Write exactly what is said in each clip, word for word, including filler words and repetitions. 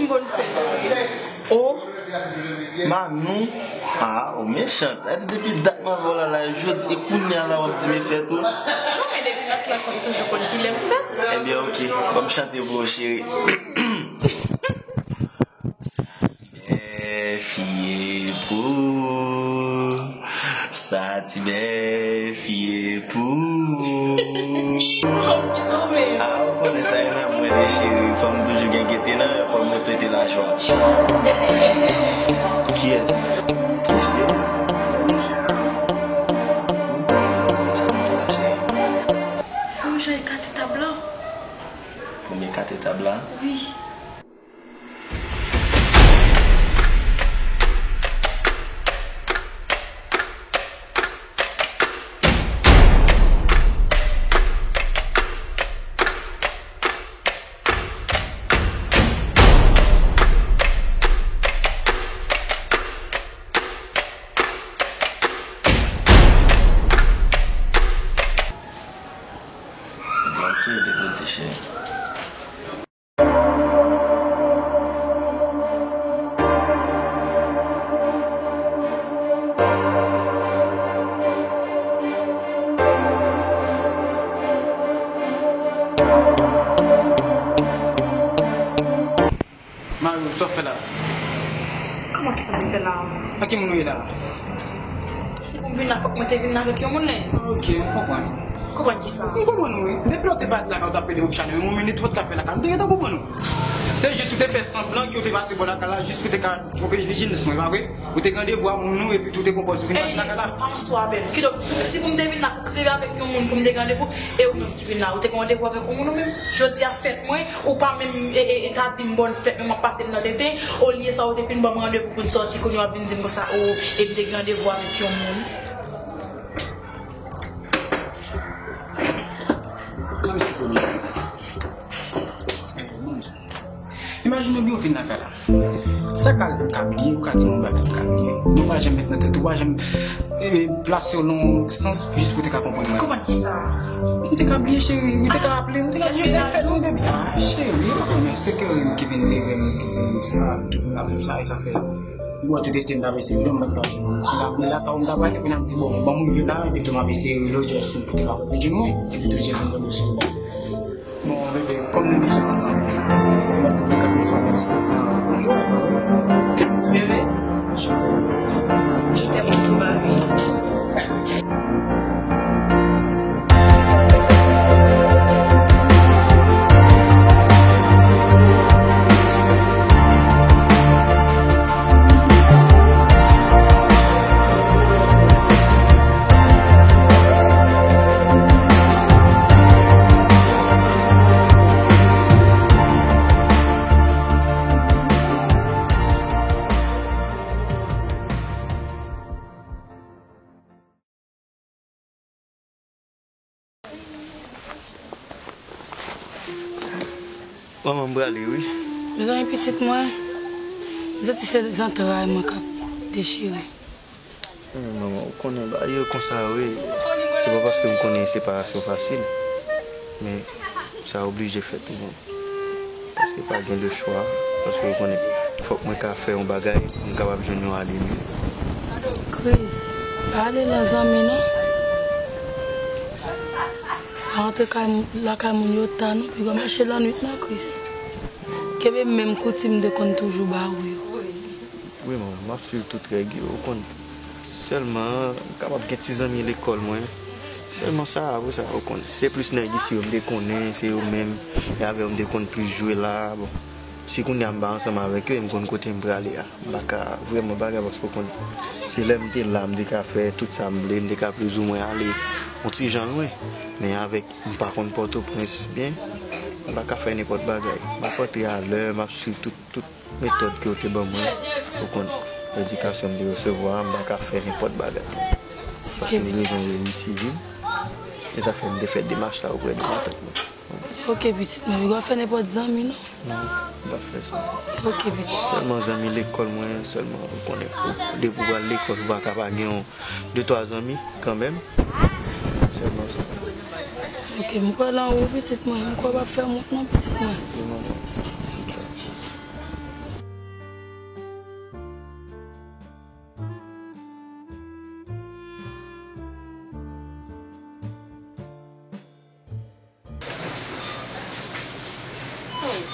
Bonn fèt. O, Manou, a, ou mechant. A di depi dat m avè w la, la, jodi, e kounye a la w ap di m e fèt ou. Non, men depi nan klas, m toujou konn kilè m fèt. Ebyen, oke. Ban m chante pou ou, cheri. Sa ti bèf ye pou ou. Sa ti bèf ye pou ou. A, ou konnen sa, e nan mwen li, cheri. Fò m toujou gen gete nan lè, fò m reflete lajwa. Kiyès? Kiyès li? Sa m fè la, cheri? Fò m jwe kat etab la. Premye kat etab la? Wi. Ok, depi w di cheri. Mario, sa w fè la? Kòman kisa m fè la? Ak ki moun ou ye la? Si pou m vin la, fòk mwen te vin la avèk yon moun, Lens. Ok, m konprann. Konprann kisa? M konprann ou, wi. Depi lè w te parèt lakay ou, t ap pede opsyon, menm yon minit ou pa t ka fè lakay, m te gentan konprann ou. Se jis ou te fè sanblan ke w te pase bò lakay la, jis pou te ka twonpe vijilans mwen, pa vre? Ou te gen randevou ak moun ou, epi tou ou te pran pòz ou vin pase lakay la. Ey, pa ansou avè m. Kidonk, si pou m te vin la, fòk se avèk yon moun pou m te gen randevou, e ou menm ki vin la, ou te gen randevou avèk yon moun ou menm? Jodi a fèt mwen, ou pa menm, e, e, e ta di m bòn fèt, men m ap pase m nan tenten. Olye sa, ou te fin ban m randevou pou n sòti, kounye a w ap vin di m konsa, o, e m te gen randevou avèk yon moun. Imajine w byen w vin lakay la. Sa ka rive m ka bliye, ou ka di m yon bagay m ka bliye. Men w pa janm met nan tèt ou, ou pa janm, e, plase w nan yon sans jis pou w te ka konprann mwen. Konprann kisa? M te ka bliye, cheri, ou te ka aple m, ou te ka di, "Jodi a fèt mwen, baby." Ah, cheri, ou pa konnen, se kè m ki vin leve m, ki di m sa, tout ap sa, e sa fè. Bon, tout eseye m t ap eseye, m pa t ka jwenn. M t ap lakay ou, m t ap ale, kounye a m di, "Bon, ban m rive la, epi tou m ap eseye rele w, just pou te ka konprann mwen, epi tou jwenn mwen sou." Bon, bebe, kòm nou deja ansanm, mwen se mwen k ap responde sou tout nan. Bebe, je t'aime. Je t'aime aussi, baby. Manman, m prale, wi. Mezanmi, pitit mwen, m santi se zantray mwen k ap dechire. Wi, manman, ou konnen bagay yo konsa, wi. Se pa paske m konnen separasyon fasil, men sa oblije fèt, manman. Paske pa gen lechwa, paske ou konnen, fòk mwen ka fè yon bagay pou m kapab jwenn yon alevye. Chris, pa ale nan zanmi non. Pa antre kay, lakay moun yo ta non, piga mache lannwit nan, Chris. Kenbe menm koutim m te konn toujou ba ou yo. Wi, manman, m ap swiv tout règ yo, ou konn. Sèlman, m kapab gen ti zanmi lekòl mwen. Sèlman sa, apre sa, ou konn. Se plis nèg isi yo m te konnen, se yo menm. E avè yo m te konn plis jwe la. Bon, si kounye a m pa ansanm avèk yo, e m konn kote m prale a. M pa ka vrèman bagay paske ou konn. Se lè m te la, m te ka fè tout sa m vle, m te ka plizoumwen ale yon ti jan lwen. Men avèk, m pa konn Pòtoprens byen, m pa ka fè nenpòt bagay. M ap antre alè, m ap swiv tout, tout metòd ke yo te ban mwen, ou konn, edikasyon m te resevwa a, m pa ka fè nenpòt bagay. Paske m bezwen reyisi vi m. Se sa fè m te fè demach la oprè de matant mwen. Ok, pitit mwen, ou pa fè nenpòt zanmi, non? Non, m pa fè sa. Ok, pitit. Sèlman zanmi lekòl mwen, sèlman, ou konnen, ou, depi w pral lekòl, ou pa ka pa gen yon de twa zanmi, kanmenm. Sèlman sa. Ok, m kwè nan ou, pitit mwen, m kwè w pa fè wont, non, pitit mwen. Non, non, non.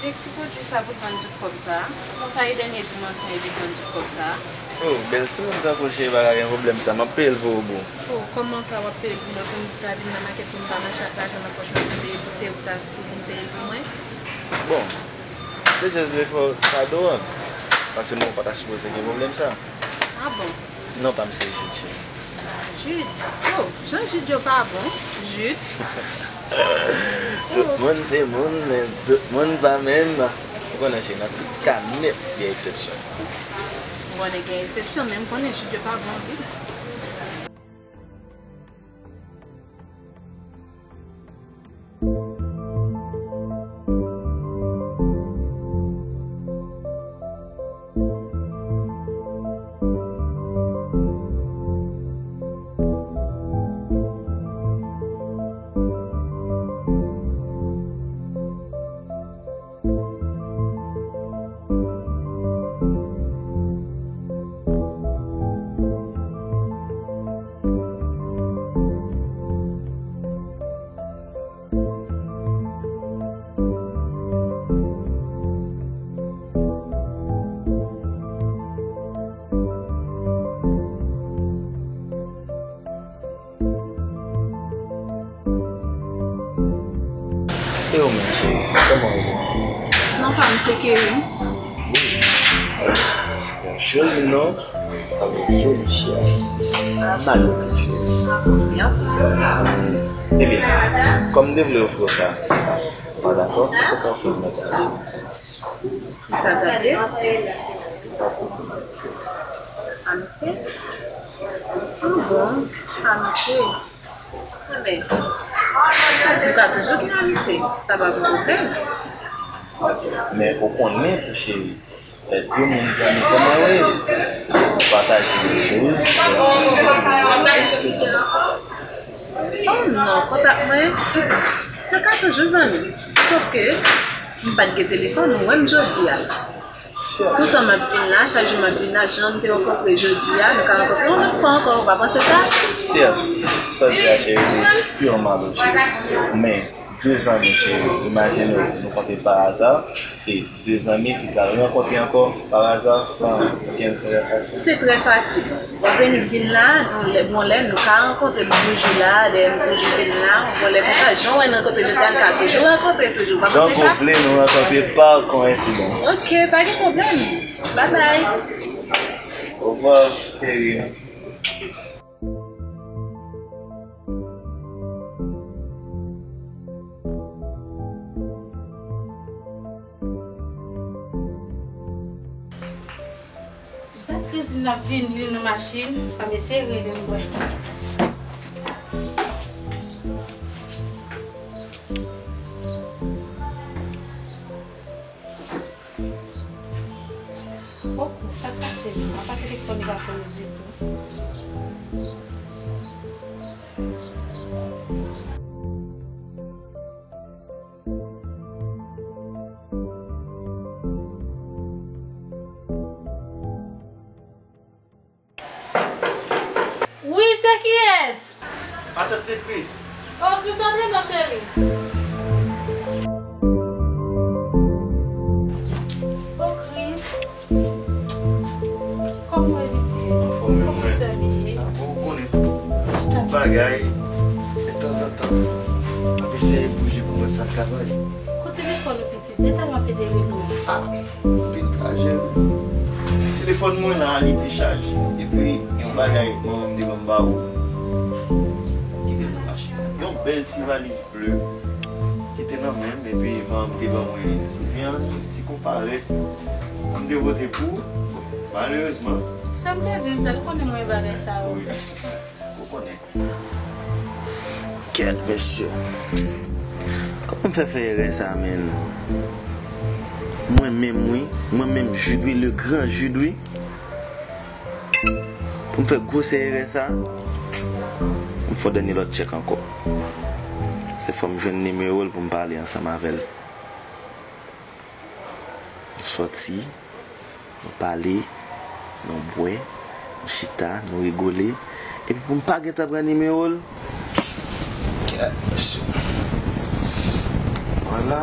Vin ki pwodui sa pou t vann tout kòb sa? Konsa e dènye dimansyon epi t vann tout kòb sa? Oh, bèl timoun tankou w cheri pa ka gen pwoblèm sa, m ap peye l pou ou boo. Oh, kòman sa w ap peye l pou mwen, pou m ta vin nan makèt pou m pa mache ak lajan nan pòch mwen pou m peye pou se ou ta pou vin peye l pou mwen? Bon, m te just vle fè w kado a, paske m wè w pa ta sipoze gen pwoblèm sa. Ah bon? Non pa m se Jude, cheri. Jude? Oh, jan Jude yo pa bon. Jude? Tout moun se moun, men tout moun pa menm. Ou konnen, cheri, nan tout ka nèt, gen eksepsyon. M konnen gen eksepsyon, men m konnen Jude yo pa bon anpil. E ou menm, cheri, kòman ou ye? Non pa m se Kerry. Wi. Yon joli non avèk joli chè. Mado, cheri. Mèsi. Ebyen, kòm m te vle ofri w sa, ou pa dakò? Èske w ka ofri m yon ti aji? Kisa tande? Amitye? Ah bon, amitye. Enben, nou ka toujou gen amitye, sa pa pwoblèm. Men ou konnen tou, cheri, lè de moun zanmi kòman yo ye, nou pataje de choz, lè yon moun gen plis ke nou. Oh non, kontak mwen, nou ka toujou zanmi. Sof ke m pa t gen telefòn, ou wè m jodi a. Toutan m ap vin la, chak jou m ap vin la, jan m te rankontre jodi a, nou ka rankontre yon lòt fwa ankò, ou pa panse sa? Sèt, sa w di a, cheri, li purman lojik. Men, de zanmi, cheri, imajine w, nou kontre pa aza, e de zanmi ki pral rankontre ankò pa aza, san okenn konvèsasyon. Se trè fasil. W ap vini vin la, nou lè, bon lè, nou ka rankontre, m toujou la, dèyè m toujou vin la. Bon lè konsa, jan w wè n rankontre jodi a, n ka toujou rankontre toujou. W pa panse sa? Donk, ou vle nou rankontre pa koyensidans. Ok, pa gen pwoblèm. Babay. Ovwa, cheri. Dat Christine ap vini nan machin, fòk m eseye rele l wè. Oke, sa k pase menm? Apa telefòn li pa sone ditou? Wi, se kiyès? Matant se Chris. O, Chris, antre non, cheri. O, Chris. Kòman w ye, pitit? Anfòm, wi, mwen. Kòman sè m ye? Sa bon, ou konnen. Tout bagay, de tanzantan, m ap eseye bouje pou mwen sa travay. Kote telefòn ou, pitit? Detan m ap ede regle w. Ah, anpil trajè, wi. Telefòn mwen la, li dichaj. Epi, gen yon bagay manman m te ban m ba ou. Ki te nan machin nan. Yon bèl ti valiz ble ki te nan men m, epi manman m te ban mwen ti vyann, ti konparèt pou m te pote pou ou. Malerezman. Sa m te di m, sèl konnen mwen bagay sa yo. Wi. Ou konnen. Kèt mesye. Kòman m fè fè erè sa, menn? Mwen menm, wi. Mwen menm, Jude, wi, le grand Jude, wi. Pou m fè gwosè erè sa, m fè yon dènye lòt tchèk ankò. Se fò m jwenn nimewo l pou m pale ansanm avè l. Nou sòti, nou pale, nou bwè, nou chita, nou rigole. Epi pou m pa gentan pran nimewo l, kèt mesye. Vwala.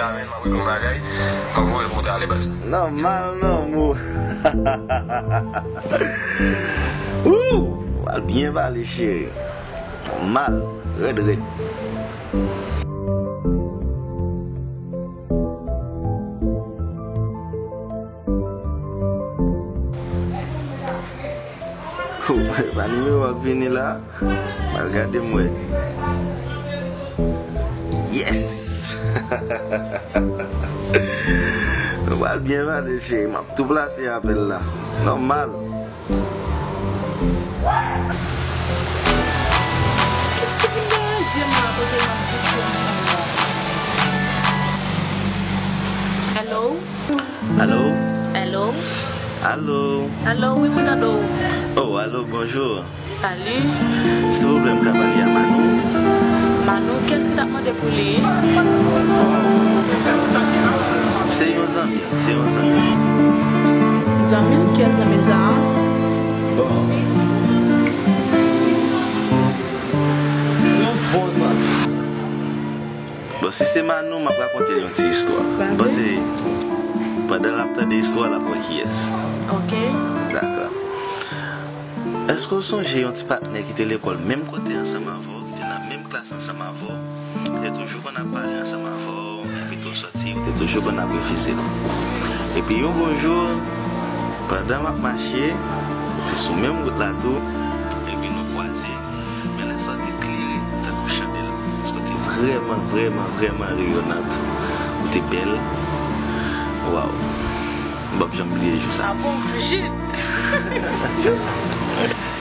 la, men, m ap regle yon bagay. M ap voye l pou w talè, baz. Nòmal, non, mo. Woo! Ou al byen pale, cheri. Nòmal. Rèd, rèd. Oh, pa nimewo a k vini la. Al gade m wè. Yes! Nou pral byen pale, cheri. M ap tou plase apèl la. Nòmal. Kiyès ki vin deranje m la kote n ap diskite ansanm la? Hello? Alo? Hello? Alo? Alo, wi, mwen tande w. Oh, alo, bonjou. Salut. Silvouplè, m ka pale a Manou? Manou, kiyès ki t ap mande pou li? Se yon zanmi, se yon zanmi. Zanmi m? Kiyès zanmi sa a? Bon. Yon bon zanmi. Bon, si se Manou, m ap rakonte l yon ti istwa. Panse pandan l ap tande istwa, l ap wè kiyès. Ok. Dakò. Èske w sonje yon ti patnè ki te lekòl menm kote ansanm avè w, ki te nan menm klas ansanm avè w, ki te toujou konn ap pale ansanm avè w, envite w sòti, ou te toujou konn ap refize l? Epi yon bon jou, pandan m ap mache, ou te sou menm wout la tou, epi nou kwaze. Men lè sa w te klere tankou chandèl, paske w te vrèman, vrèman, vrèman reyonant. Ou te bèl. Waw. M p ap janm bliye jou sa. Ah bon? Jit!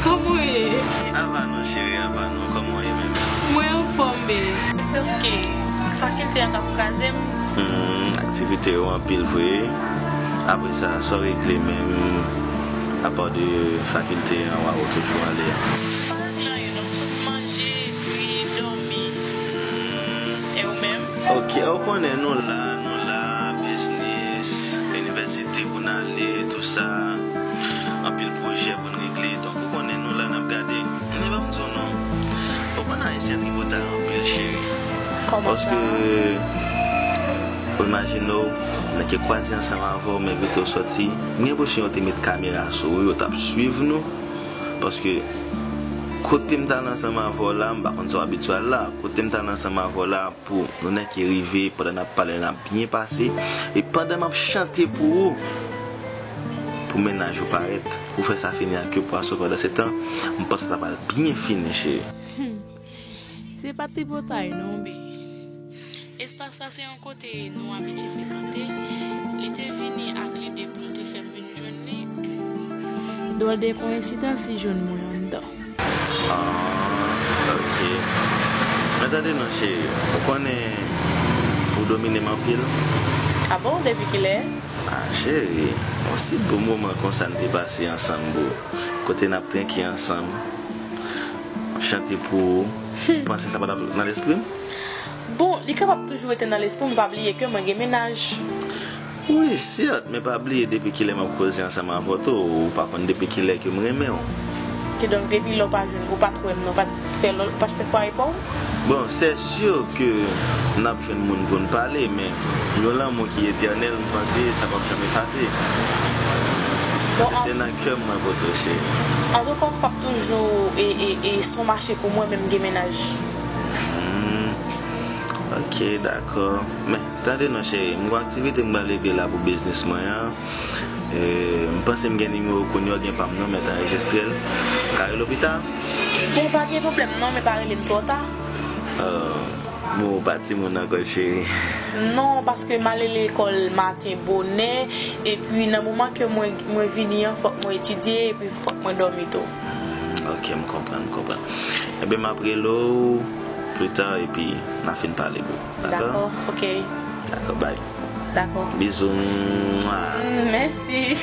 Kòman w ye? Apa non, cheri, apa non. Kòman w ye menm? Mwen anfòm, babe. Sòf ke fakilte an k ap kraze m. Hmm, aktivite yo anpil vre. Apre sa, sa w regle menm, apa de fakilte an, waw, toujou anlè a? M pa regle anyen non, m sòf manje, bwi, dòmi. Hmm. E ou menm? Ok, ou konnen nou la, nou la, biznis, inivèsite pou n ale, tou sa. Anpil pwojè pou n regle. Donk, ou konnen nou la, n ap gade. Men ban m di w non. Ou konn Ayisyen tripotay anpil, cheri. Kòman sa? Paske, ou imajine w, nèg yo kwaze ansanm avè w, m envite w sòti. M gen enpresyon yo te met kamera sou ou, yo t ap swiv nou. Paske, kote m t al ansanm avè w la, m pa konn sa w abitye al la. Kote m t al ansanm avè w la, pou nou nèg ki rive, pandan n ap pale, n ap byen pase. E pandan m ap chante pou ou, pou mennaj ou parèt, ou fè sa fini ak yon pwason pandan se tan, m panse sa pral byen fini, cheri. Hmm. Se pa tripotay non, babe. Espas la se yon kote nou abitye frekante. Li te vini ak lide pou nou te fè m vin jwenn li. Hmm. Dwòl de koyensidans li jwenn mwen anndan. Ah, ok. Men tande non, cheri, ou konnen ou domine m anpil. Ah bon? Depi kilè? Ah, cheri, yon si bon moman konsa n te pase ansanm, boo. Kote n ap trenki ansanm, chante pou ou. Hmm. Panse sa pa t ap nan lespri m? Bon, li kapab toujou rete nan lespri w, men pa bliye ke mwen gen mennaj. Wi, sèt, men pa bliye depi kilè m ap koze ansanm avè w tou, ou pa konn depi kilè ke m renmen w. Donk, depi lè w pa jwenn, ou pa t wè m non, ou pa t fè lò, ou pa t fè fwaye pa w? Bon, c'est sûr que n ap jwenn moun pou n pale, men yon lanmou ki etènèl, m panse sa p ap janm efase. Paske se nan kè m mwen pote w, cheri. Antouka, ou p ap toujou e, e, e s on mache pou mwen, men m gen mennaj. Hmm. Ok, dakò. Men, tande non, cheri, m gon aktivite m pral regle la pou biznis mwen an. E, m panse m gen nimewo w kounye a, w gen pa m non, mèt anrejistre l. Ka rele w pita? Bon, pa gen pwoblèm non, men pa rele m twò ta. Bon, ou pa timoun ankò, cheri. Non, paske m ale lekòl maten bonè, epi nan moman ke mwen, mwen vini an, fòk mwen etidye, epi fòk mwen dòmi tou. Hmm, ok, m konprann, m konprann. Ebyen, m ap rele w pita, epi n a fin pale, boo. Dakò? Dakò, ok. Dakò, bye. Dakò. Bizou. Mwa. Mm, mèsi.